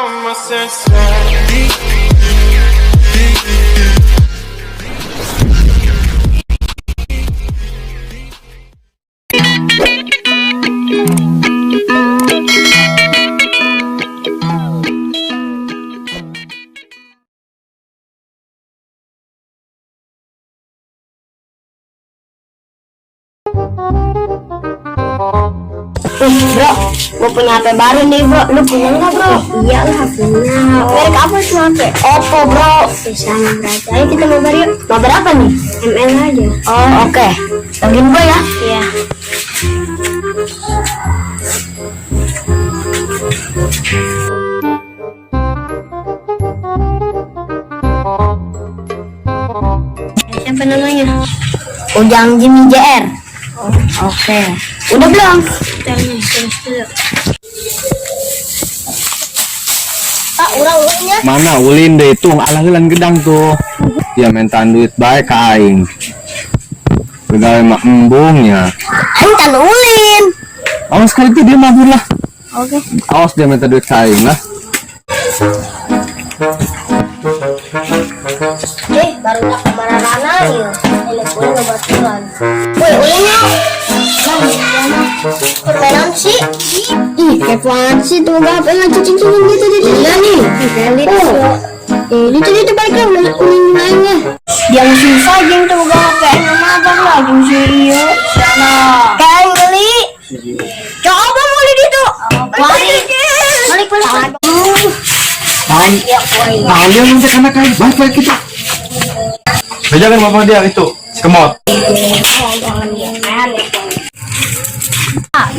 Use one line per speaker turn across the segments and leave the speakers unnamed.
My senses.
Wih, bro, gue punya HP baru nih, bro. Lu punya nggak, bro? Iya lah, punya. Merek apa tuh HP? Oppo, bro. Sama berarti. Ayo kita mabar yuk. Mabar apa nih? ML aja. Oh, oke. Login gue ya? Iya. Siapa namanya? Ujang Jimmy JR. Oh, oke. Udah belum? Pak, urang ulunnya.
Mana ulin deh itu alang gedang tuh. Dia minta duit baik ke aing. Pegawai mah embungnya.
Aing kan ulin.
Awas kali itu dia mabur lah.
Oke.
Awas dia minta duit ke aing lah.
Eh, baru tak kemana-mana ya. Ini ulin ngebaturan. Woi, ulinnya. Permainan sih. Ih, kepoan sih tuh gak apa yang cicing-cicing gitu gitu. Iya nih. Oh. Eh, itu itu balik lah ulin ulin lainnya. Dia susah jeung tuh gak apa yang mabar lah jeung si ieu. Salah. Kayak beli. Coba mulai itu. Balik. Balik balik.
Naon, naon dia minta karena kain baik baik itu. Bejakan bapak dia itu, si kemot.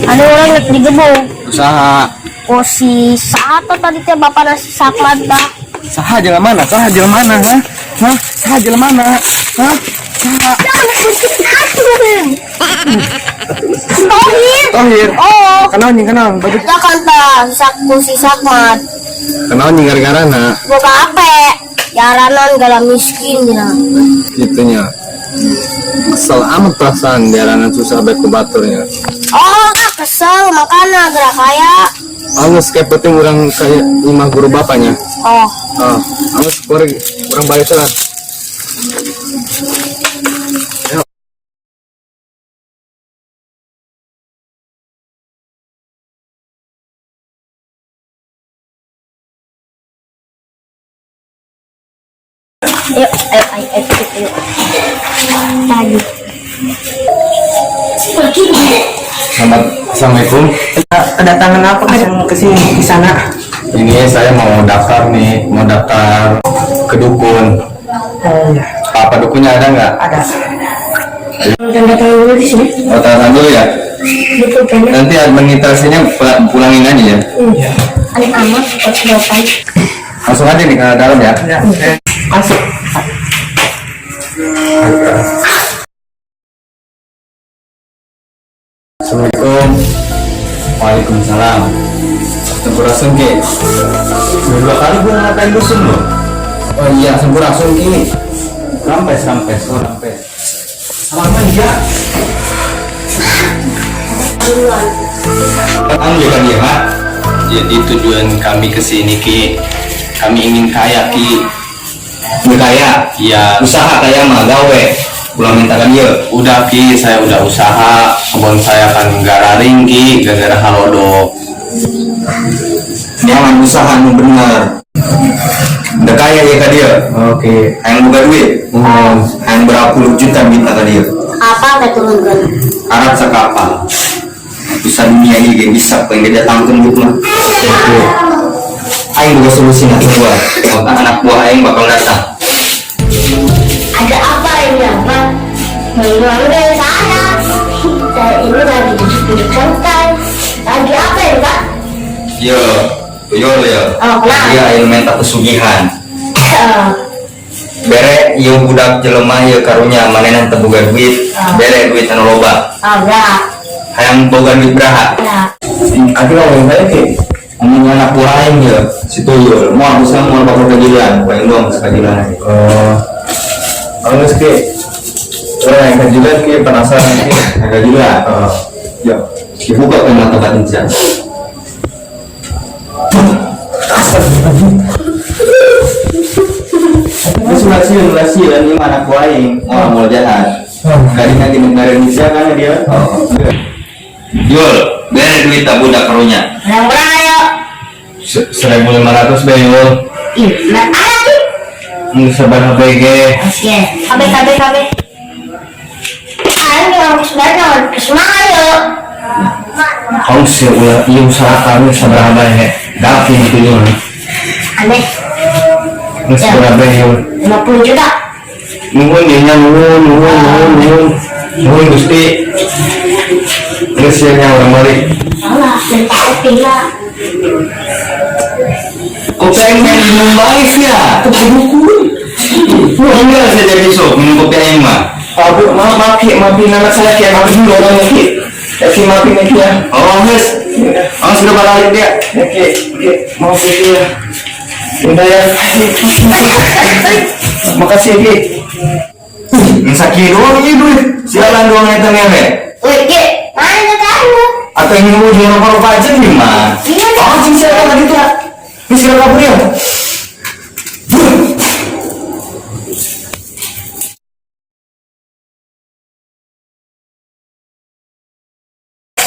Ada orang yang digebuk.
Usaha.
Oh si Sato tadi teh bapak nasi saklat dah.
Saha jalan mana? Saha jalan mana? Hah? Hah? Saha jalan mana? Hah? Saha.
Tohir.
Tohir.
Oh.
Kenal nih, kenal. Bagus.
Ya kan ta saku si sakmat.
Kenal nih gara-gara na.
Boga apa? Jaranan gala miskin ya.
Gitunya. Kesel amat perasaan jalanan susah baik baturnya.
Oh, kesel makana gerak kaya.
Angus kayak penting orang kayak imah guru bapaknya.
Oh,
Oh, angus kurang kurang balik lah.
Ayo, ayo, ayo, ayo, ayo. Lagi.
Selamat, assalamualaikum.
Kedatangan apa ke sini ke sana?
Ini saya mau daftar nih, mau daftar ke dukun.
Oh ya,
Papa dukunnya ada nggak?
ada.
Tanda tangan dulu di sini.
Oh, tahan dulu ya.
Betul kan?
Nanti administrasinya pulangin aja ya.
Iya.
Anak amat, buat bapak.
Langsung aja nih ke dalam ya.
Ya, masuk.
Assalamualaikum. Waalaikumsalam. Sampurasun Ki. Sudah dua kali gua ngatain dusun loh. Oh iya, sampurasun Ki. Rampes, rampes, oh rampes. Salaman ya. Kan dia, Pak. Jadi tujuan kami ke sini Ki, kami ingin kaya Ki.
Udah kaya,
Iya,
usaha kaya mah gawe. Ulah minta kan dia.
udah Ki, saya udah usaha. Kebun saya kan gararing Ki, gara-gara halodo.
Jangan usaha nu bener. Udah kaya ya ka dia.
Oke.
Hayang boga duit. Hayang berapa puluh juta minta ka dia.
Apa keturunkan?
Arab sakapal. Bisa dunia ini ge bisa pengen dia datangkeun duit mah. Aing boga solusi nak gua. Otak anak buah aing bakal datang.
Ada apa ini apa? Lalu dari sana. Saya ini lagi duduk santai. Lagi apa ya, Pak?
Yo, tuyul ya.
Oh, kenapa?
Iya, aing minta pesugihan. Bere ieu budak jelema ieu karunya manehna teu boga duit, bere duit anu loba.
Oh, enggak.
Hayang boga duit beraha.
Enggak.
Aku ngomong saya Ki.
Ngomong anak buah aing ya, si tuyul. Mau bisa mau bakal kajilan, gua aing doang sekajilan.
Oh, halus Ki. Orang yang kajilan Ki penasaran Ki.
Kajilan.
Oh, ya.
Dibuka ke mata batin saya. Terus ulah ulah sieun, ini mah anak buah aing, moal moal jahat. Kali nanti negara Indonesia kan dia. Yul, bere duit tak budak karunya.
Berapa ayo?
1.500 be, Yul.
Ih, nah ada tuh.
Nggak sabar BG.
Oke, KB KB KB. Ayo orang sebenarnya semangat yuk.
Kamu sih ulah iya usaha kami sabar bae. Dapin itu Yul.
Aneh,
Nggak sabar bae, Yul.
50 juta.
Nuhun ya nya, nuhun nuhun nuhun nuhun. Nuhun Gusti. Geus ya nya urang balik.
Salah, dan Pak Upin lah.
Kopi aing main minum bae ya. Wah, enggak saya jadi sok minum kopi aing mah.
Ah, Bu, maaf, maaf, Ki, maafin anak saya, Ki, maafin dulu orangnya, Ki. Ya, Ki, maafin ya, Ki, ya.
Oh, geus. Oh, sudah balik dia.
Ya, Ki, Ki, maaf ya, Ki, ya. Udah ya. Makasih ya, Ki.
Sakieu doang ieu duit. Sialan doang eta ngewe.
Wih, Ki, mana kamu?
Atau ingin mau jual rokok aja nih mah.
Iya.
Oh, cing siapa tadi tuh? Ini sudah kabur ya?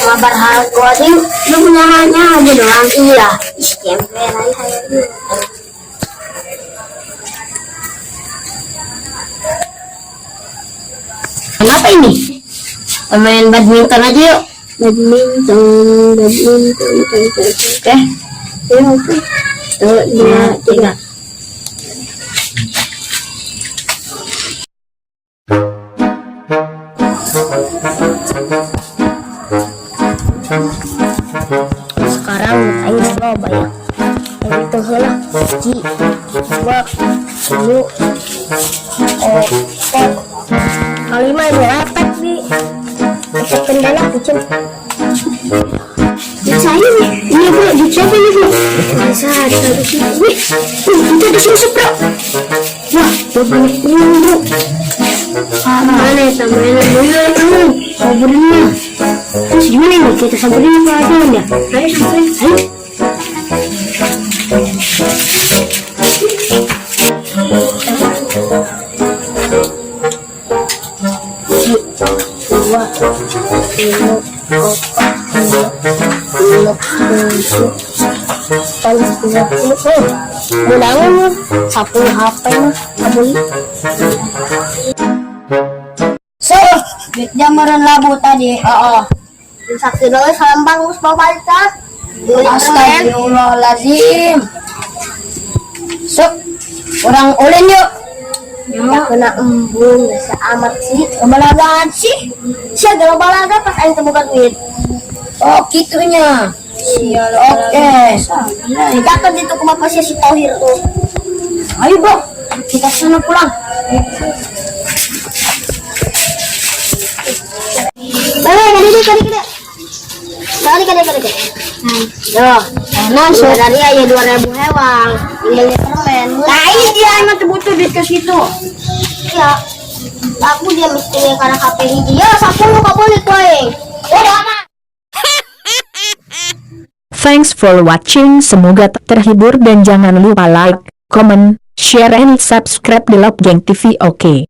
Kabar hal gua sih, lu punya halnya aja doang. Iya. Ih, gembel aja. Kenapa ini? Main badminton aja yuk. Badminton, badminton, badminton. Oke. Ya, oke. Satu, dua, tiga. Sekarang aing loba ya. Aing teu heula. Hiji, dua, tilu, opat, kalima ini rapat bi. Efek kendala kucing. Duit saya nih. Ini bro, duit siapa ini bro? Masa ada wih, itu ada susuk bro. Wah, udah banyak uang bro. Mana ya, mana? Mana? Samperin. Terus gimana ini? Kita samperin apa aja ya? Ayo samperin, ayo. Dua, tiga, empat, lima, tujuh, delapan, 20. Oh, undangan 10 HP mah, kabeli. So, duit jamaran labu tadi. Heeh. Sakti dulu salambang us bawa balik ta. Astagfirullahalazim. Sok, orang ulin yuk. Ya kena embung, biasa amat sih. Balagaan sih. Sia galau balaga pas aing teu duit. Oh, kitunya. Oke. Kita kan itu kumaha sih si Tohir tuh. Ayo, Bro. Kita sana pulang. Balik, kali kali kali. Kali kali kali. Yo, nah, dari aja 2.000 hewang. Ini permen. Nah, ini dia emang butuh duit ke situ. Ya. Aku dia mesti karena HP hiji. Ya, 10 kok boleh kowe. Udah aman.
Thanks for watching. Semoga terhibur dan jangan lupa like, comment, share and subscribe di Love Gang TV. Oke.